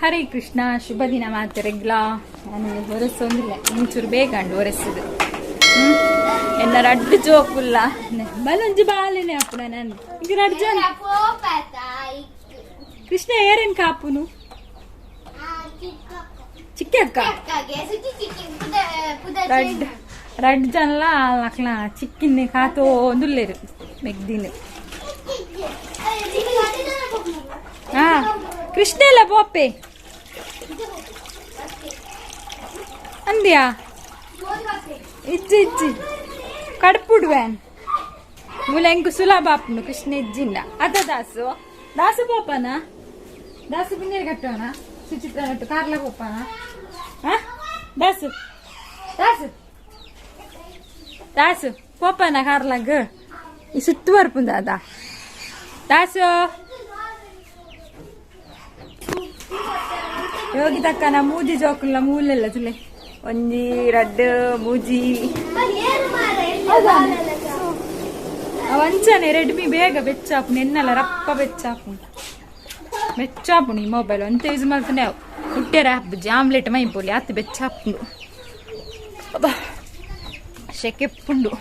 ಹರೇ ಕೃಷ್ಣ ಶುಭ ದಿನ ಮಾತೆರೆಗ್ಲಾ ನಾನು ಒರೆಸೊಂದಿಲ್ಲ ಇಂಚೂರು ಬೇಗ ಅಂಡು ಒರೆಸುದು ಎನ್ನ ರಡ್ಡು ಜೋಕುಲ್ಲ ಬಲೊಂಜಿ ಬಾಲೆನೆ ಅಪ್ಪುನ ನಾನು ಈಗ ರಡ್ಡು ಜನ ಕೃಷ್ಣ ಏರೇನ್ ಕಾಪುನು ಚಿಕ್ಕ ಅಕ್ಕ ರಡ್ಡ್ ರಡ್ಡು ಜನಲ ಅಕ್ಲ ಚಿಕ್ಕಿನ್ನೆ ಕಾತೋ ಒಂದುಲ್ಲೇರು ಮೆಗ್ದಿನ ಹಾ ಕೃಷ್ಣ ಎಲ್ಲ ಪೋಪೆ ಅಂದ್ಯಾ ಇಜ್ಜಿ ಇಜ್ಜಿ ಕಡ್ಪುಡ್ವೇನ್ ಮುಲೆಂಕು ಸುಲಭ ಆಪುಂಡು ಕೃಷ್ಣ ಇಜ್ಜಿಂಡ ಅದ ದಾಸು ದಾಸು ಪೋಪನ ದಾಸು ಬಿನ್ನೇರು ಕಟ್ಟೋಣ ಸುಚಿತ್ರ ನಟ್ಟು ಕಾರ್ಲ ಪೋಪನ ಹಾ ದಾಸು ದಾಸು ದಾಸು ಪೋಪನ ಕಾರ್ಲಾಗ್ ಈ ಸುತ್ತು ಬರ್ಪುಂದ ಅದ ದಾಸು ಯೋಗಿ ತಕ್ಕನ ಮೂಜಿ ಜೋಕುಲ್ಲ ಮೂಲೆಲ್ಲ ತುಲೆ ಒಂಜಿ ರಡ್ಡು ಮೂಜಿ ಅವಂಚನೆ ರೆಡ್ಮಿ ಬೇಗ ಬೆಚ್ಚಾಪು ನೆನ್ನಲ್ಲ ರಪ್ಪ ಬೆಚ್ಚಾಪು ಬೆಚ್ಚಾಪುಣಿ ಮೊಬೈಲ್ ಅಂತ ಯೂಸ್ ಮಾಡ್ತಾನೆ ಹುಟ್ಟೆರ ಹಬ್ಬ ಆಮ್ಲೆಟ್ ಮೈ ಪೋಲಿ ಅತ್ತು ಬೆಚ್ಚಾಪುಂಡು ಅಬ್ಬಾ ಶೆಕೆ ಪುಂಡು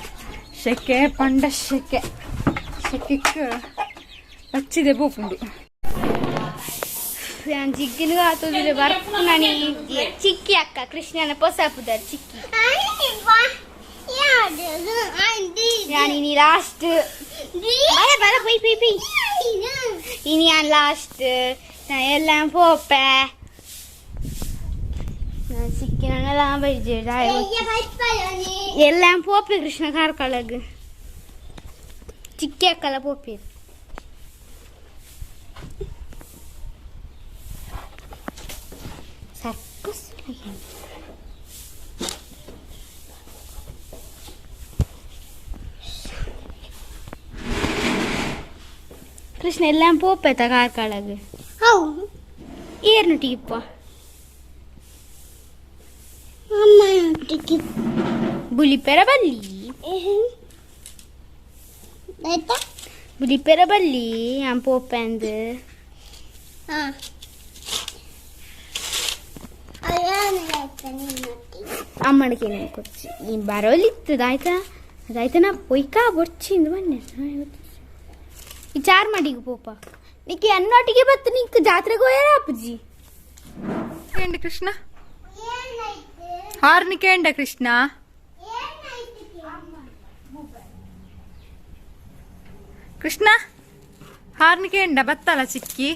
ಶೆಕೆ ಪಂಡ ಶೆಕೆ ಶೆಕೆಕ್ ಹಚ್ಚಿದೆ ಪೋಪುಂಡು. ಜಿಗ್ಗಿನ ಆತೋದಿಲ್ಲ ಬರ್ಪುನನಿ ಚಿಕ್ಕಿ ಅಕ್ಕ ಕೃಷ್ಣನ ಪೊಸ ಪುದರ್ ಚಿಕ್ಕಿ ಇನಿ ಲಾಸ್ಟ್ ಬರ ಬರ ಪೊಯ್ ಪೊಯ್ ಪೊಯ್ ಇನಿ ಯಾನ್ ಲಾಸ್ಟ್ ನಾನು ಎಲ್ಲ ಪೋಪೆ ನಾನು ಸಿಕ್ಕಿನಲ್ಲ ಬೈಜೆ ಎಲ್ಲ ಪೋಪೆ ಕೃಷ್ಣ ಕಾರ್ಕಳಗ್ ಚಿಕ್ಕಿ ಅಕ್ಕಲ ಪೋಪೆ. ಸರ್ಕಸ್ ಕೃಷ್ಣ ಎಲ್ಲ ಪೋಪೆತ ಕಾರ್ಕಳಗ್ ಏರ್ನು ಟೀಪ ಬುಲಿಪೆರ ಬಲ್ಲಿ ಬುಲಿಪೆರ ಬಲ್ಲಿ ಯಾನ್ ಪೋಪೆ ಅಂದ್ ಅಮ್ಮನಿಗೆ ಕೊಚ್ಚಿ ಈ ಬರೋಲಿತ್ತದ ಆಯ್ತಾ ಅದಾಯ್ತಾ ನಾ ಪೊಯ್ಕಾ ಬೊರ್ಚಿಂದು ಬನ್ನಿ ಈ ಚಾರ್ ಮಾಡಿಗೆ ಪೋಪ ನಿಕ್ಕೆ ಅನ್ನೊಟ್ಟಿಗೆ ಬತ್ತು ನಿಂಕ್ ಜಾತ್ರೆಗೆ ಹೋಯಾರ ಅಪ್ಪುಜಿ. ಕೇಂಡ ಕೃಷ್ಣ ಹಾರ್ನಿ ಕೇಂಡ ಕೃಷ್ಣ ಕೃಷ್ಣ ಹಾರ್ನಿ ಕೇಂಡ ಬತ್ತಲ ಚಿಕ್ಕಿ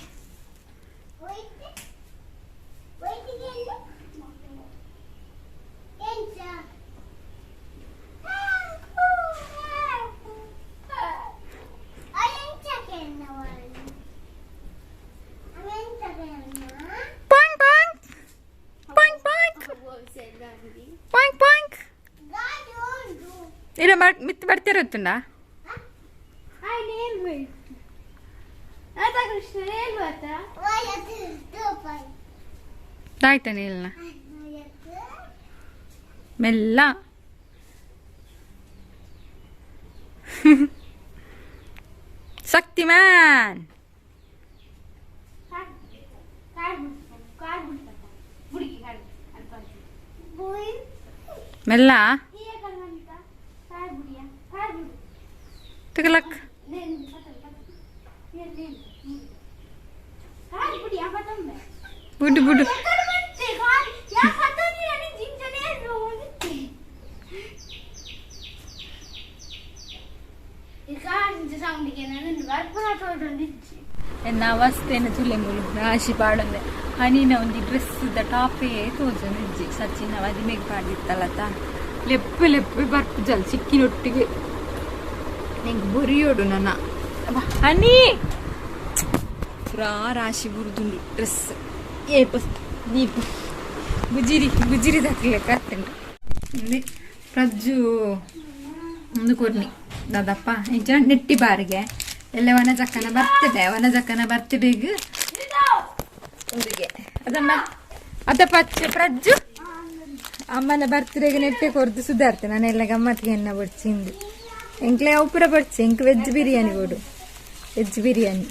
ಪಾಂಕ್ ಪಾಂಕ್ ಪಾಂಕ್ ಪಾಂಕ್ ಪಾಂಕ್ ಪಾಂಕ್ ಇಲ್ಲ ಮಿತ್ ಬರ್ತಿರುತ್ತುಂಡ ಆಯ್ತಾನೆ ಇಲ್ಲ ಮೆಲ್ಲ ಶಕ್ತಿಮಾನ್ ಮೆಲ್ಲ ತಗಲಕ್ ಬುಡು ಬುಡು ಎನ್ನ ಅವಸ್ಥೆನ ತುಲೆ ಮುಲು ರಾಶಿ ಪಾಡೊಂದೆ ಹನಿನ ಒಂಜಿ ಡ್ರೆಸ್ ದ ಟಾಪೇ ತೋಜೊಂದು ಇಜ್ಜಿ ಸಚಿನ ಮದಿಮೆಗ್ ಪಾಡ್ದಿತ್ತಲತ ಲೆಪ್ಪು ಲೆಪ್ಪು ಬರ್ಪು ಜಲ್ ಚಿಕ್ಕಿನೊಟ್ಟಿಗೆ ನಿಂಗೆ ಬೊರಿಯೋಡು ನನ್ನ ಹನಿ ಪುರಾ ರಾಶಿ ಬುರುದುಂಡು ಡ್ರೆಸ್ ಏಪ ದೀಪ ಗುಜಿರಿ ಗುಜಿರಿ ದಕ್ಲೆ ಕತ್ತುಂಡು ಪ್ರಜ್ಜು ಒಂದು ಕೊರ್ನಿ ದಾದಪ್ಪ ಇಂಚಿನ ನೆಟ್ಟಿ ಬಾರಿಗೆ ಎಲ್ಲ ವನಜಕ್ಕನ ಬರ್ತಡೆ ವನಜಕ್ಕನ ಬರ್ತಡೆಗ್ ಉಂದುಗೆ ಅದಮ್ಮ ಅದ ಪಚ್ಚೆ ಪ್ರಜ್ಜು ಅಮ್ಮನ ಬರ್ತ್ಡೇಗೆ ನೆಟ್ಟೆ ಕೊರ್ದು ಸುಧಾರ್ತೆ ನಾನೆಲ್ಲ ಗಮ್ಮತ್ತಿಗೆ ಎನ್ನ ಬಡ್ಚಿಂದು ಎಂಕ್ಲೆ ಅವು ಪೂರ ಬಡ್ಚಿ ಎಂಕ್ ವೆಜ್ ಬಿರಿಯಾನಿ ಕೊಡು ವೆಜ್ ಬಿರಿಯಾನಿ.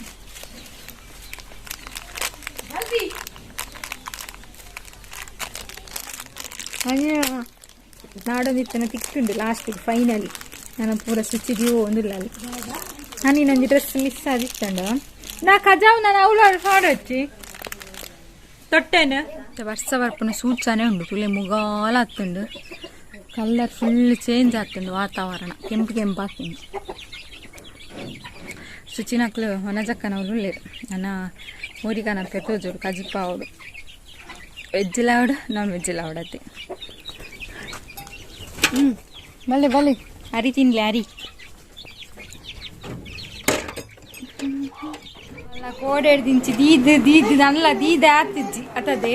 ಹಾಗೆ ನಾಡೊಂದಿತ್ತನ ತಿಕ್ಕುಂಡು ಲಾಸ್ಟಿಗೆ ಫೈನಲಿ ನಾನು ಪೂರ ಸ್ವಿಚ್ ದೀವೋ ಒಂದಿಲ್ಲ ಅಲ್ಲಿ ನಾನು ಇನ್ನೊಂದು ಡ್ರೆಸ್ ಮಿಸ್ ಆದಿತ್ತಂಡು ನಾ ಕಜಾವ್ ನಾನು ಅವಳು ಹಾಡಚ್ಚಿ ತೊಟ್ಟೆನ ವರ್ಷ ಬರ್ಪುನ ಸೂಚನೆ ಉಂಡು ತುಲೆ ಮುಗಾಲ ಆತುಂಡು ಕಲರ್ ಫುಲ್ ಚೇಂಜ್ ಆತುಂಡು ವಾತಾವರಣ ಕೆಂಪು ಕೆಂಪು ಆತುಂಡು ಶುಚಿನಕ್ಲು ಹೊನಜಕ್ಕನವ್ರು ಉಳ್ಳೇರು ನನ್ನ ಊರಿಗನ ಪೆತ್ತೋಜೋಡು ಕಜಿಪ್ಪ ಅವಡು ವೆಜ್ ಲಾವಡು ನಾನ್ ವೆಜ್ ಲಾವಡತ್ತೆ ಬಲ್ಲೆ ಬಲ್ಲೆ ಅರಿ ತಿನ್ಲಿ ಅರಿ ಕೋಡೆಡ್ ದಿಂಚಿ ದೀದ್ ದೀದ್ ನಲ್ಲ ದೀದ ಆತಿಜ್ಜಿ ಅತದೆ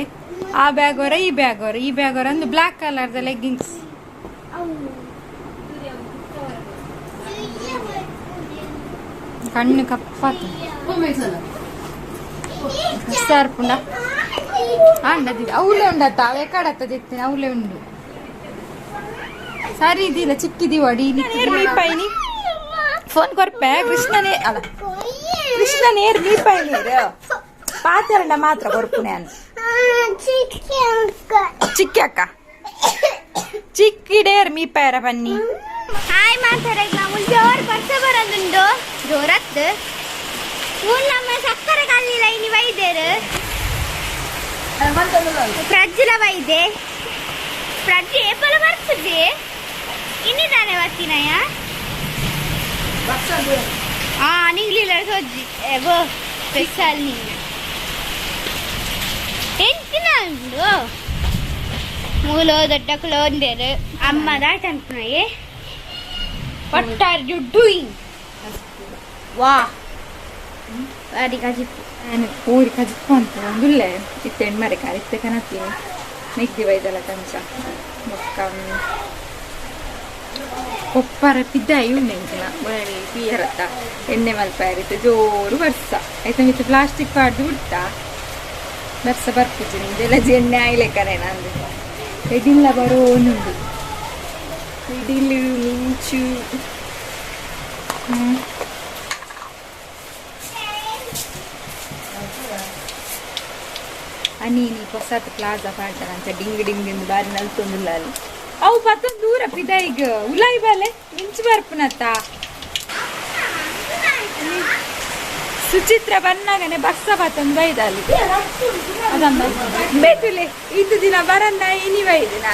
ಆ ಬ್ಯಾಗ್ ಹೊರ ಈ ಬ್ಯಾಗ್ ಹೊರ ಈ ಬ್ಯಾಗ್ ಹೊರ ಒಂದು ಬ್ಲ್ಯಾಕ್ ಕಲರ್ದ ಲೆಗ್ಗಿಂಗ್ಸ್ ಕಣ್ಣು ಕಪ್ಪಾತು ಸಾರ್ಪುಂಡ ಅಂಡದಿದೆ ಅವಲೇ ಉಂಡತ್ತ ಅವೇ ಕಡತ್ತದಿತ್ತಿನ ಅವಲೇ ಉಂಡು ಸರಿ ಇದಿಲ್ಲ ಚಿಕ್ಕಿದೀವ ಅಡಿ ಮೀಪಾಯಿನಿ ಫೋನ್ ಕೊರ್ಪೆ ಕೃಷ್ಣನೇ ಅಲ್ಲ ಕೃಷ್ಣ ನೇರ್ ಮೀಪಾಯಿ ನೀರು ಪಾತೆರಂಡ ಮಾತ್ರ ಕೊರ್ಪು ನಾನು ಚಿಕ್ಕಿ ಅಕ್ಕ ಚಿಕ್ಕಿಡೇರ್ ಮೀಪಾಯರ ಬನ್ನಿ ಹಾಯ್ ಮಾತಾಡ ನಾವು ಜೋರ್ ಬರ್ಸ ಬರೋದುಂಡು ಜೋರತ್ತು ನಮ್ಮ ಸಕ್ಕರೆ ಕಲ್ಲಿಲ್ಲ ಇನಿ ಬೈದೇರು ಪ್ರಜ್ಜಲ ಬೈದೆ ಪ್ರಜ್ಜೆ ಏಪಲ ಬರ್ಪುಜೆ ಇನ್ನಿದಾನೆ ಬರ್ತೀನಯ್ಯ ಆ ನಿಗ್ಲಿಲ್ಲ ಸೊಜ್ಜಿ ಎಬೋ ಸ್ಪೆಷಲ್ ನಿನ್ನ ಎಂಚಿನ ಉಂಡು ಮೂಲು ದೊಡ್ಡಕ್ಲು ಒಂದೇರು ಅಮ್ಮ ದಾಟ ಅನ್ಪುನಯ್ಯೆ what are you doing ವಾ ಅಡಿ ಕಜಿಪ್ಪು ನಾನು ಊರಿ ಕಜಿಪ್ಪು ಅಂತ ಒಂದುಲ್ಲೆ ಇತ್ತೆ ಎಣ್ಮರೆ ಕಾರಿತ್ತೆ ಕನತ್ತೀನಿ ನೆಗ್ದಿ ಬೈದಲ್ಲ ಕಂಚ ಬೊಕ್ಕ ಕೊಪ್ಪರ ಪಿದ್ದಾಯಿ ಉಂಡೆಂಚಿನ ಬಳಿ ಪಿಯರತ್ತ ಎಣ್ಣೆ ಮಲ್ಪಾರಿತ್ತು ಜೋರು ಬರ್ಸ ಆಯ್ತಾ ಮಿತ್ತು ಪ್ಲಾಸ್ಟಿಕ್ ಪಾಡ್ದು ಬಿಡ್ತಾ ಬರ್ಸ ಬರ್ಪುಜಿ ನಿಂದೆಲ್ಲ ಎಣ್ಣೆ ಆಯ್ಲೆಕ್ಕನೆ ನಂದು ಎಡಿಲ್ಲ ಬರೋನುಂಡು ಇಡಿಲು ಮಿಂಚು ಅನಿ ನೀ ಹೊಸತ್ ಪ್ಲಾಜಾ ಪಾಡ್ತಾರ ಅಂತ ಡಿಂಗ್ ಡಿಂಗ್ ಎಂದು ಬಾರಿ ನಲ್ತೊಂದುಲ್ಲ ಅಲ್ಲಿ ಅವು ಪತ್ತೊಂದು ದೂರ ಪಿದ ಈಗ ಉಲಾಯಿ ಬಾಲೆ ಮಿಂಚು ಬರ್ಪುನತ್ತ ಸುಚಿತ್ರ ಬನ್ನಾಗನೆ ಬರ್ಸ ಬತ್ತೊಂದು ಬೈದ ಅಲ್ಲಿ ಅದಮ್ಮ ಬೇತುಲೆ ಇದು ದಿನ ಬರನ್ನ ಇನಿ ಬೈದಿನ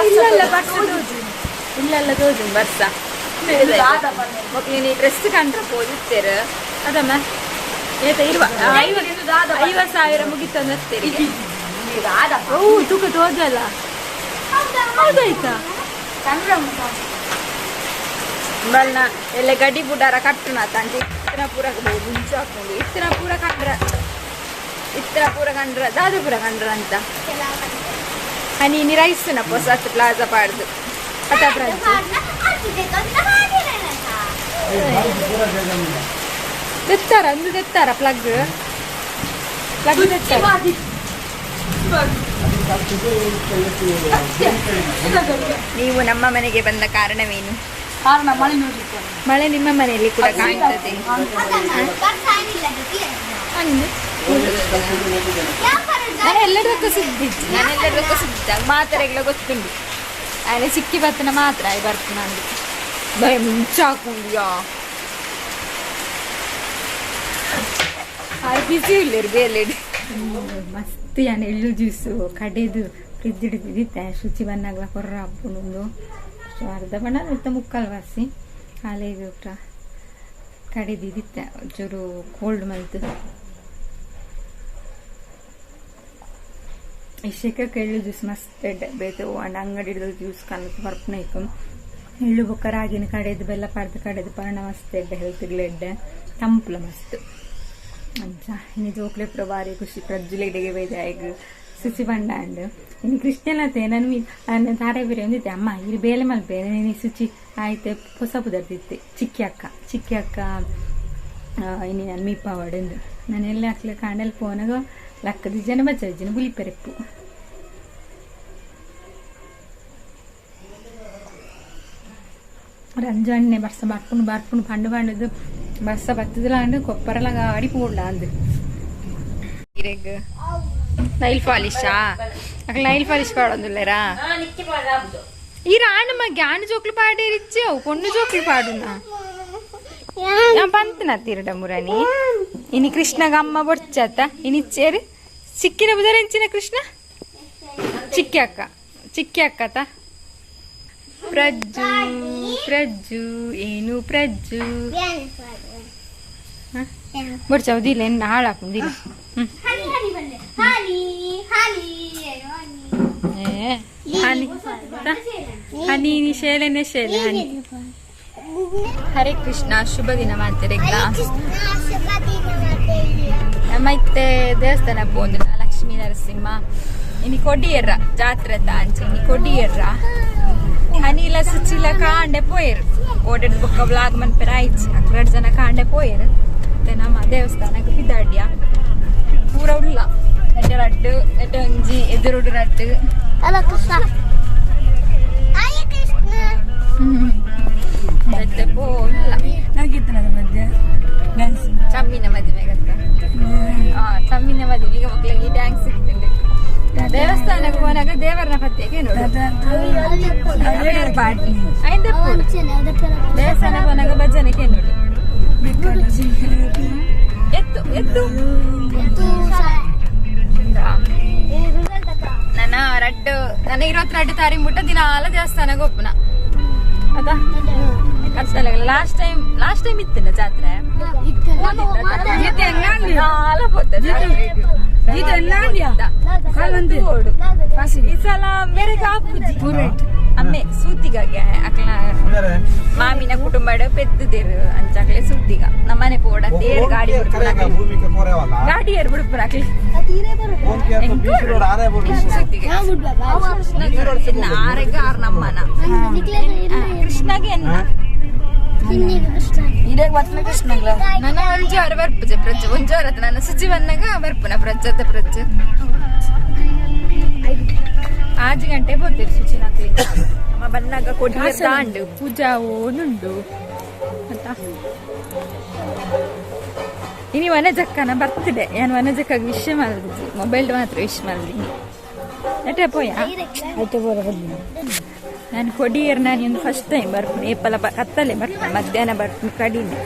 ಇಲ್ಲಲ್ಲ ಬರ್ಸ ತೋಜು ಇಲ್ಲಲ್ಲ ತೋಜು ಬರ್ಸ ನೀನು ಡ್ರೆಸ್ ಕಂಡ್ರೆ ಪೋದಿತ್ತೇರು ಅದಮ್ಮ ಏತ ಇರುವ 50,000 ಮುಗಿತಂದು ಓ ತೂಕ ತೋಜಲ್ಲ ಹೌದಾಯ್ತಾ ಬಲ್ನ ಎಲ್ಲ ಗಡಿ ಬುಡಾರ ಕಟ್ಟುನ ತಂದೆ ಇತ್ತನ ಪೂರ ಮುಂಚೆ ಹಾಕೊಂಡು ಇತ್ತನ ಪೂರ ಕಂಡ್ರ ಇತ್ತನ ಪೂರ ಕಂಡ್ರ ದಾದ ಪೂರ ಕಂಡ್ರ ಅಂತ ನೀ ರೈಸ್ನ ಹೊಸತ್ ಪ್ಲಾಜಾ ಪಾಡ್ದು ಅತ ತೆತ್ತಾರ ಅಂದು ತೆತ್ತಾರ ಪ್ಲಗ್ ಪ್ಲಗ್ ತೆತ್ತಾರ ನೀವು ನಮ್ಮ ಮನೆಗೆ ಬಂದ ಕಾರಣವೇನು? ಕಾರಣ ಮಳೆ ನೋಡ್ಲಿಕ್ಕೆ. ಮಳೆ ನಿಮ್ಮ ಮನೆಯಲ್ಲಿ ಕೂಡ ಕಾಣ್ತದೆ. ನಾನು ಎಲ್ಲರಕ್ಕೂ ಸುದ್ದಿತ್ತು, ನಾನೆಲ್ಲರಕ್ಕೂ ಸುದ್ದಿದ್ದ ಮಾತರೆಲ್ಲ ಗೊತ್ತುಂಟು. ಆನೆ ಸಿಕ್ಕಿ ಬರ್ತನ ಮಾತ್ರ ಆಯ್ ಬರ್ತು ನಂದು ಭಯ ಮುಂಚೆ ಹಾಕೊಂಡಿಯಾ ಬಿಸಿ ಇಲ್ಲ ಬೇಲೆ ಮಸ್ತ್ ಯಾನ್ ಎಳ್ಳು ಜ್ಯೂಸು ಕಡೆದು ಫ್ರಿಜ್ ಹಿಡಿದಿದ್ದೆ ಶುಚಿ ಬನ್ನಾಗ್ಲ ಕೊರ್ರ ಹಾಕೊಂಡು ಅರ್ಧ ಬಣ್ಣ ಇತ್ತ ಮುಕ್ಕಾಲು ವಾಸಿ ಕಾಲೇಜ್ ಊಟ ಕಡೆದಿದ್ದಿತ್ತೆ ಚೂರು ಕೋಲ್ಡ್ ಮಲ್ತು ಈ ಶೆಕಕ್ಕೆ ಎಳ್ಳು ಜ್ಯೂಸ್ ಮಸ್ತ್ ಎಡ್ಡೆ ಬೇತೆ ಅಂಡ್ ಅಂಗಡಿ ಹಿಡಿದು ಜ್ಯೂಸ್ ಕಲತ್ ಬರ್ಪುನ ಇಕ್ಕು ಎಳ್ಳು ಬೊಕ್ಕ ರಾಗಿನ ಕಡೆದು ಬೆಲ್ಲ ಪಾಡ್ದು ಕಡೆದು ಪರ್ಣ ಮಸ್ತ್ ಎಡ್ಡೆ ಹೆಲ್ತ್ಗ್ಲ ಎಡ್ಡೆ ತಂಪುಲ ಮಸ್ತ್ ಅಂಚ ಇನ್ನು ಜೋಕ್ಲೆ ಪೂರ ಬಾರಿ ಖುಷಿ ಪ್ರಜ್ಜುಲೆಡೆಗೆ ಬೈದೆ ಆಯ್ಗ್ ಶುಚಿ ಬಂಡ ಅಂಡ್ ಇನ್ನು ಕೃಷ್ಣಲತೆ ನಾನು ತಾರೆ ಬೇರೆ ಒಂದಿತ್ತೆ ಅಮ್ಮ ಇಲ್ಲಿ ಬೇಲೆ ಮಲ್ಪೆ ನೀನು ಶುಚಿ ಆಯ್ತೆ ಹೊಸ ಪುದರ್ದಿತ್ತೆ ಚಿಕ್ಕಿ ಅಕ್ಕ ಚಿಕ್ಕಿ ಅಕ್ಕ ಇನ್ನು ನಾನು ಮೀಪಾವಡೆಂದು ನಾನು ಎಲ್ಲ ಹಾಕ್ಲೆ ಕಾಂಡಲ್ ಪೋನಾಗ ಲಕ್ಕದ ಜನ ಬಚ್ಚ ಜನ ಬುಲಿಪೆರೆಪ್ಪು ರಂಜಣ್ಣೆ ಬರ್ಸ ಬರ್ಪುಂಡು ಬರ್ಪುಂಡು ಪಂಡು ಪಂಡದು ಬರ್ಸ ಬತ್ತದಲಾಂಡು ಕೊಪ್ಪರಲ ಗಾಡಿ ಪೋಡ್ಲ ಅಂದು ಇರೆಗ್ ನೈಲ್ ಪಾಲಿಶಾ ಅಕ್ಲ ನೈಲ್ ಪಾಲಿಶ್ ಪಾಡೊಂದುಲ್ಲೇರಾ ಈ ರಾಣು ಮಗೆ ಆಣು ಜೋಕ್ಲು ಪಾಡೇರಿಚ್ಚೆ ಅವು ಪೊಣ್ಣು ಜೋಕ್ಲು ಪಾಡುನ ನಾನು ಪಂತನ ತಿರುಡ ಮುರಾನಿ ಇನಿ ಕೃಷ್ಣಗ ಅಮ್ಮ ಬೊಡ್ಚಾತ ಇನಿಚ್ಚೇರು ಚಿಕ್ಕಿನ ಬುದರ ಎಂಚಿನ ಕೃಷ್ಣ ಚಿಕ್ಕಿ ಅಕ್ಕ ಚಿಕ್ಕಿ ಅಕ್ಕತ ಪ್ರಜ್ಜು ಪ್ರಜ್ಜು ಏನು ಪ್ರಜ್ಜು ಬೊಡ್ಚ ಉದಿಲ್ಲ ಎನ್ನ ಹಾಳಾಪುಂದಿಲ್ಲ. ಏ ಹನಿ ಹನಿ ನೀ ಶೇಲೆನೆ ಶೇಲೆ ಹನಿ. ಹರೇ ಕೃಷ್ಣ ಶುಭ ದಿನ ಮಾತೆರೆಗ್ಲ. ನಮ್ಮ ಇತ್ತೆ ದೇವಸ್ಥಾನ ಪೋಂದು ಲಕ್ಷ್ಮೀ ನರಸಿಂಹ ಇನಿ ಕೊಡಿಯರ್ರ ಜಾತ್ರೆ ಅಂಚೆ ಇನಿ ಕೊಡಿಯರ್ರ ಹನಿಲ ಸುಚಿಲ ಕಾಂಡೆ ಪೋಯರು ಓಡೆಡ್ ಬೊಕ್ಕ ಬ್ಲಾಗ್ ಮನ್ಪೆರ ಆಯ್ಚಿ ಅಕ್ರಡ್ ಜನ ಕಾಂಡೆ ಪೋಯರು. ಮತ್ತೆ ನಮ್ಮ ದೇವಸ್ಥಾನಕ್ಕೆ ಪಿದಾಡ್ಯ ಪೂರ ಉಲ್ಲ ಎಡ್ಡೆ ರಡ್ಡು ಎಡ್ಡೆ ಒಂಜಿ ಎದುರುಡು ರಡ್ಡು. ಕೃಷ್ಣ ಕೃಷ್ಣ ಎಡ್ಡೆ ಪೋಲ್ಲ. ಡ್ಯಾನ್ಸ್ ಚಮ್ಮಿನ ಮದುವೆ ಗೊತ್ತಾ? ಚಮ್ಮಿನ ಮದುವೆ ಈಗ ಮಕ್ಕಳಿಗೆ ಡ್ಯಾನ್ಸ್ ಸಿಗ್ತದೆ. ದೇವಸ್ಥಾನಕ್ಕೆ ಹೋನಾಗ ದೇವರನ್ನ ಪತ್ತೆಗೆ ನೋಡು ಪಾರ್ಟಿ ದೇವಸ್ಥಾನಕ್ಕೆ ಹೋನಾಗ ಭಜನೆಗೆ ನೋಡು ಎತ್ತು ಎತ್ತು. ನನ್ನ ರಡ್ಡು ನನ್ನ 22 ತಾರೀಕು ಮುಟ್ಟ ದಿನ ಆಲ ದೇವಸ್ಥಾನಕ್ಕೆ ಒಪ್ಪನ ಅದಾ ಕಷ್ಟಲ್ಲ. ಲಾಸ್ಟ್ ಟೈಮ್ ಇತ್ತಿಲ್ಲ ಜಾತ್ರೆ. ಈ ಸಲ ಬೇರೆ ಕಾಪುಜಿ ಅಮ್ಮೆ ಸೂತಿಗಾಗೆ ಅಕ್ಲ ಮಾಮಿನ ಕುಟುಂಬ ಪೆದ್ದುದೇರು ಅಂಚಾಕ್ಲೆ ಸೂತಿಗ ನಮ್ಮನೆ ಪೋಡ ತೇರ್ ಗಾಡಿ ಗಾಡಿ ಏರ್ ಬಿಡ್ಪುರ ಅಕ್ಲೆ ಸೂತಿಗೆ ಆರೆಗ ಆರ್ ನಮ್ಮನ ಕೃಷ್ಣಗೆ ಎನ್ನ ನನ್ನ ಒಂಜಿ ವಾರ ಬರ್ಪುಜೆ ಪ್ರಜ್ಜೆ ಒಂಜಿ ವಾರ ನನ್ನ ಸುಜಿ ಬಂದಾಗ ಬರ್ಪುನ ಪ್ರಜ್ಜದ ಪ್ರಜ್ಜೆ 5 ಗಂಟೆ ಬೋತೀರಿ ಸುಚಿನಾಕ್ಲಿ ನಮ್ಮ ಬಂದಾಗ ಕೊಡಿ ತಾಂಡು ಪೂಜಾ ಓನುಂಡು ಅಂತ. ಇನಿ ವನಜಕ್ಕನ ಬರ್ತಿದೆ ನಾನು ವನಜಕ್ಕಾಗಿ ವಿಶ್ ಮಾಡಿದ್ವಿ ಮೊಬೈಲ್ ಮಾತ್ರ ವಿಶ್ ಮಾಡಿದೀನಿ ಎಟೆ ಪೋಯ ನಾನು ಕೊಡಿಯರ್ ನಾನು ಒಂದು ಫಸ್ಟ್ ಟೈಮ್ ಬರ್ತೀನಿ ಏಪಲ ಕತ್ತಲೆ ಬರ್ತೀನಿ ಮಧ್ಯಾಹ್ನ ಬರ್ತೀನಿ ಕಡಿಮೆ.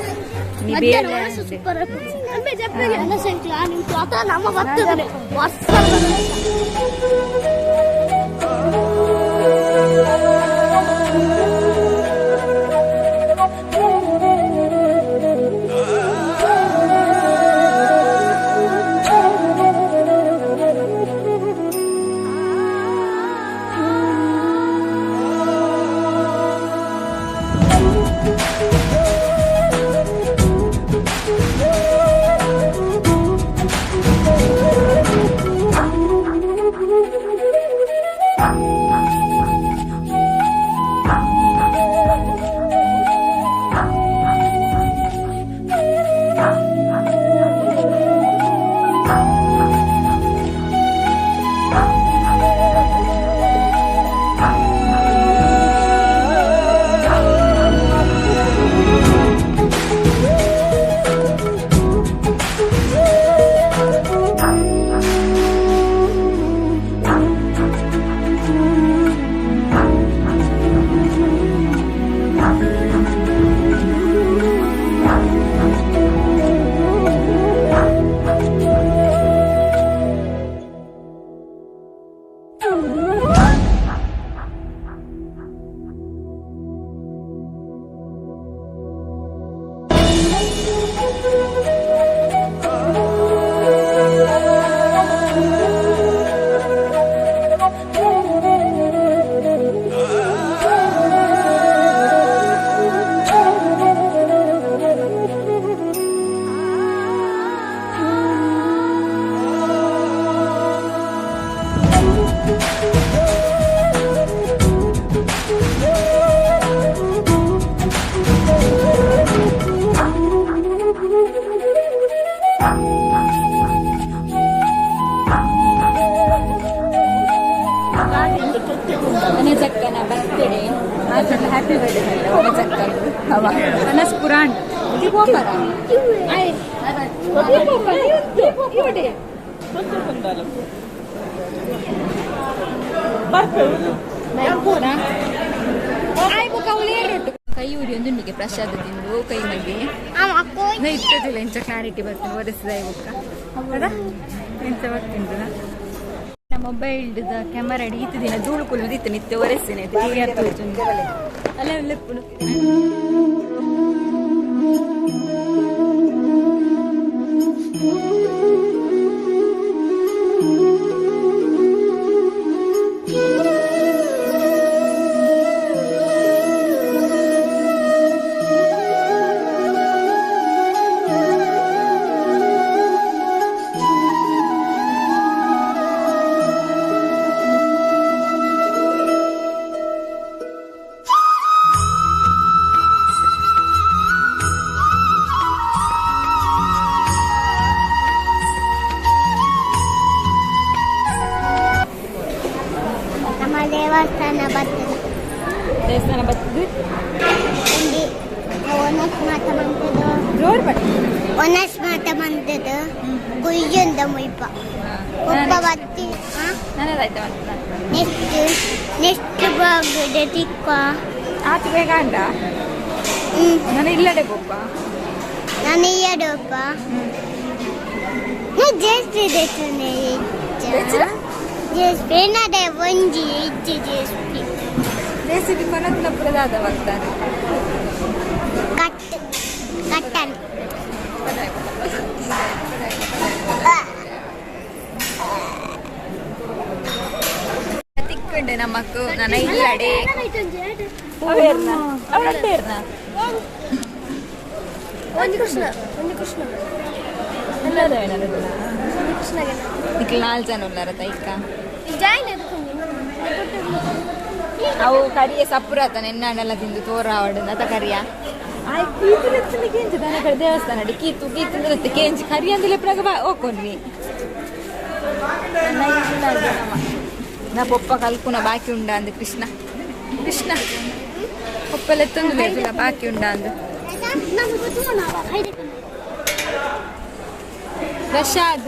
ವನಜಕ್ಕನ ಬರ್ತ್ಡೇ ಹ್ಯಾಪಿ ಬರ್ತ್ಡೇ ವನಜಕ್ಕ ಅವ ಮನಸ್ ಪುರಾಣ್ ಕೈ ಉರಿ ಒಂದು ನಿಗೆ ಪ್ರಸಾದ ತಿಂದು ಕೈ ಮಗ್ಗೆ ನಾ ಇತ್ತದಿಲ್ಲ ಇಂಚ ಕ್ಲಾರಿಟಿ ಬರ್ತದೆ ಒರೆಸಿದ ಬುಕ್ಕ ಹೌದಾ ಎಂಚ ಬರ್ತಿಂದ ನಮ್ಮ ಮೊಬೈಲ್ ಕ್ಯಾಮರಾ ಇತ್ತು ದಿನ ಧೂಳು ಕುಲ್ಲುದಿತ್ತು ನಿತ್ಯ ಒರೆಸಿನ ಅಲ್ಲ ಲೆಪ್ಪುನು. ನಮ್ಮ ದೇವಸ್ಥಾನ ಬರ್ತದೆ. ದೇವಸ್ಥಾನ ಬರ್ತದೆ. ಇಲ್ಲಿ ಒನಸ್ ಮಾತ ಬಂತದ್ದು. ಜೋರ್ ಬರ್ತದೆ. ಒನಸ್ ಮಾತ ಬಂತದ್ದು ಕುಯ್ಯೊಂದ ಮುಲ್ಪ ಒಬ್ಬ ಬತ್ತಿ. ನನ್ನದಾಯ್ತಾ ಮತ್ತೆ? ನೆಕ್ಸ್ಟ್ ನೆಕ್ಸ್ಟ್ ಬಾಗುಡೆ ತಿಕ್ಕ. ಆತು ಬೇಗ ಅಂಡ. ನಾನು ಇಲ್ಲಡೆ ಪೊಪ್ಪ. ನಾನು ಇಯಡಪ್ಪ ಜೇಸ್ತಿ ದೇಶನೆ. ಜೇಸ್ಪಿ ಏನದೆ ಒಂಜಿ ಇಜ್ಜಿ ಜೇಸ್ಪಿ. ಜೇಸಿಬಿ ಕೊನತ್ನ ಪುರದಾದ ಬರ್ತಾನೆ. ಕಟ್ ಕಟ್ಟನ್. ತಿಕ್ಕಂಡೆ ನಮ್ಮಕ್ಕು ನನ್ನ ಇಲ್ಲಡೆ ಅವೇರ್ನ ಅವಳಡ್ಡೇರ್ನ. ಒಂಜಿ ಕೃಷ್ಣ, ಒಂಜಿ ಕೃಷ್ಣ. ಕೃಷ್ಣಗೆ. ನಿಕ್ಲು ನಾಲ್ ಜನ ಉಲ್ಲಾರ ತೈಕ. ಜಾಯಿನ್. ಅವು ಕರಿಯ ಸಪುರಾತ ನೆನ್ನಾಂಡಲ ತಿಂದು ತೋರ ಅವಡು ನತ ಕರಿಯ ಆಯ್ ಕೀತು ನೆತ್ತನೆ ಕೇಂಚಿ ದನ ಕಡೆ ದೇವಸ್ಥಾನ ಅಡಿ ಕೀತು ಕೀತು ನೆತ್ತೆ ಕೇಂಚಿ ಕರಿ ಅಂದಲೇ ಪ್ರಗ ಹೋಕೊನ್ವಿ. ನಾ ಪೊಪ್ಪ ಕಲ್ಪುನ ಬಾಕಿ ಉಂಡ ಅಂದು ಕೃಷ್ಣ ಕೃಷ್ಣ ಪೊಪ್ಪಲೆತ್ತೊಂದು ಬೇಕಲ್ಲ ಬಾಕಿ ಉಂಡ ಅಂದು. ಪ್ರಸಾದ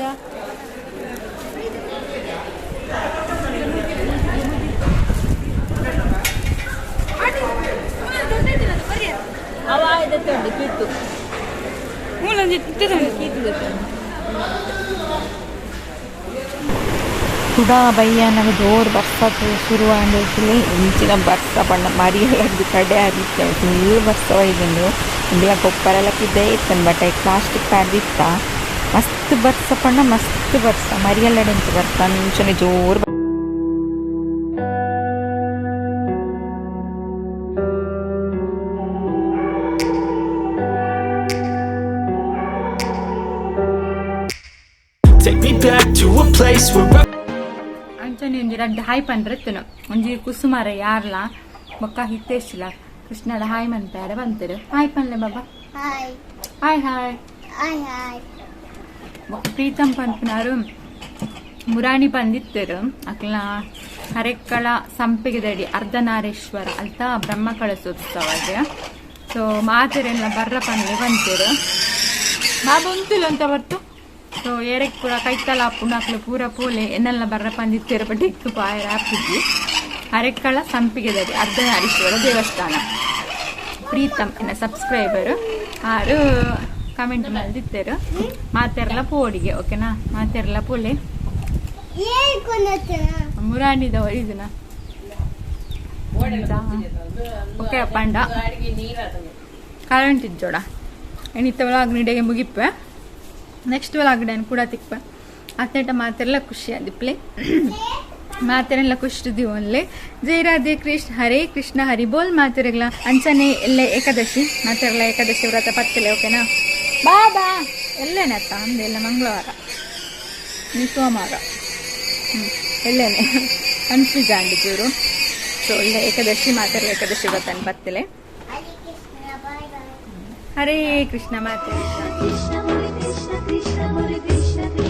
ಅವ ಇದತ್ತುಂಡು ಕೀತು ಕೀತು. ಕುಡ ಬಯ್ಯನಗ ಜೋರು ಬರ್ಸ ಶುರು ಆಂಡೇಕಿಲೆ ಇಂಚಿನ ಬರ್ಸ ಪಂಡ ಮರಿಯಲರ್ದು ಕಡೆ ಆದಿತ್ತೆ. ಫುಲ್ ಬರ್ಸ ಒಯ್ದುಂಡು. ಇಂಗ್ಲ ಗೊಬ್ಬರೆಲ್ಲ ಪಿದೆ ಇತ್ತನ್ ಬಟ್ ಐಕ್ ಪ್ಲಾಸ್ಟಿಕ್ ಪಾಡ್ದಿತ್ತ. ಮಸ್ತ್ ಬರ್ಸ ಪಂಡ ಮಸ್ತ್ ಬರ್ಸ ಮರಿಯಲ್ಲಡೆಂಚ ಬರ್ಸ ಅಂಚನೆ ಜೋರು. Take me back to a place where I ಅಂಚನೆ ಒಂಜಿ ರಡ್ಡ್ ಹಾಯ್ ಪಂಡ್ರೆತ್ತುನು ಒಂಜಿ ಕುಸುಮಾರ ಯಾರ್ಲ ಬೊಕ್ಕ ಹಿತೇಶ್ಲ ಕೃಷ್ಣಡ ಹಾಯ್ ಮನ್ಪೇರೆ ಬಂತೆರು. ಹಾಯ್ ಪನ್ಲೆ ಬಾಬಾ. Hi. Hi hi. Hi hi. ಬೊಕ್ಕ ಪ್ರೀತಮ್ ಪನ್ಪುನಾರು ಮುರಾಣಿ ಬಂದಿತ್ತರು. ಅಕ್ಲ ಹರೆಕ್ಕಳ ಸಂಪಿಗೆದಡಿ ಅರ್ಧನಾರೇಶ್ವರ ಅಲ್ತ ಬ್ರಹ್ಮ ಕಳಸೋತ್ಸವಗೆ. ಸೊ ಮಾತೆರೆಲ್ಲ ಬರ್ರ ಪನ್ಲೆ ಬಂತೇರು. ಬಾಬಾ ಉಂತುಲು ಅಂತ ಬರ್ತು. ಸೊ ಏರೆಕ್ ಪೂರ ಕೈತಲ ಅಪ್ಪುನ ಅಕ್ಲು ಪೂರ ಪೋಲೆ ಎನ್ನೆಲ್ಲ ಬರ್ರ ಪಂದಿತ್ತೇರು. ಬಟ್ ಇಕ್ಕು ಪಾಯರ ಆಪುಜಿ. ಹರೆಕ್ಕಳ ಸಂಪಿಗೆದಡಿ ಅರ್ಧನಾರೀಶ್ವರ ದೇವಸ್ಥಾನ. ಪ್ರೀತಮ್ ಎನ್ನ ಸಬ್ಸ್ಕ್ರೈಬರ್ ಆರು ಕಮೆಂಟ್ ಮಲ್ದಿತ್ತೇರು. ಮಾತೆರ್ಲ ಪೋಡಿಗೆ ಓಕೆನಾ? ಮಾತೆರ್ಲ ಪೋಲೆ. ಮುರಾಣಿದ ಇದನ್ನ ಓಕೆ ಪಂಡ ಕರೆಂಟ್ ಇಜ್ಜೋಡ ಎಣಿತ ವ್ಲಾಗ್ ನಿಡೆಗೆ ಮುಗಿಪ್ಪೆ. ನೆಕ್ಸ್ಟ್ ವ್ಲಾಗ್ ಕೂಡ ತಿಕ್ಪ ಅತ್ತೇಟ ಮಾತೆಲ್ಲ ಖುಷಿ ಆದಿಪ್ಲೆ ಮಾತೆರೆಲ್ಲ ಖುಷಿ ದಿವನ್ಲೆ. ಜೈ ರಾಧೆ ಕೃಷ್ಣ ಹರೇ ಕೃಷ್ಣ ಹರಿ ಬೋಲ್ ಮಾತೆರೆಗ್ಲ. ಅಂಚನೆ ಎಲ್ಲ ಏಕಾದಶಿ ಮಾತೆರೆಲ್ಲ ಏಕಾದಶಿ ವ್ರತ ಪತ್ತಲೆ ಓಕೆನಾ? ಬಾ ಬಾ ಎಲ್ಲೇನತ್ತ ಅಂದೆ ಎಲ್ಲ ಮಂಗಳವಾರ ನೀ ಸೋಮವಾರ ಎಲ್ಲೇನೆ ಕನ್ಫ್ಯೂಸ್ ಆಂಡಿ ಚೂರು. ಸೊ ಇಲ್ಲ ಏಕಾದಶಿ ಮಾತೆರೆಲ್ಲ ಏಕಾದಶಿ ವ್ರತ ಪತ್ತಲೆ. Hare Krishna bye bye. ಹರೇ ಕೃಷ್ಣ ಮಾತೆ. Krishna, Hare Krishna, Krishna, Hare Krishna.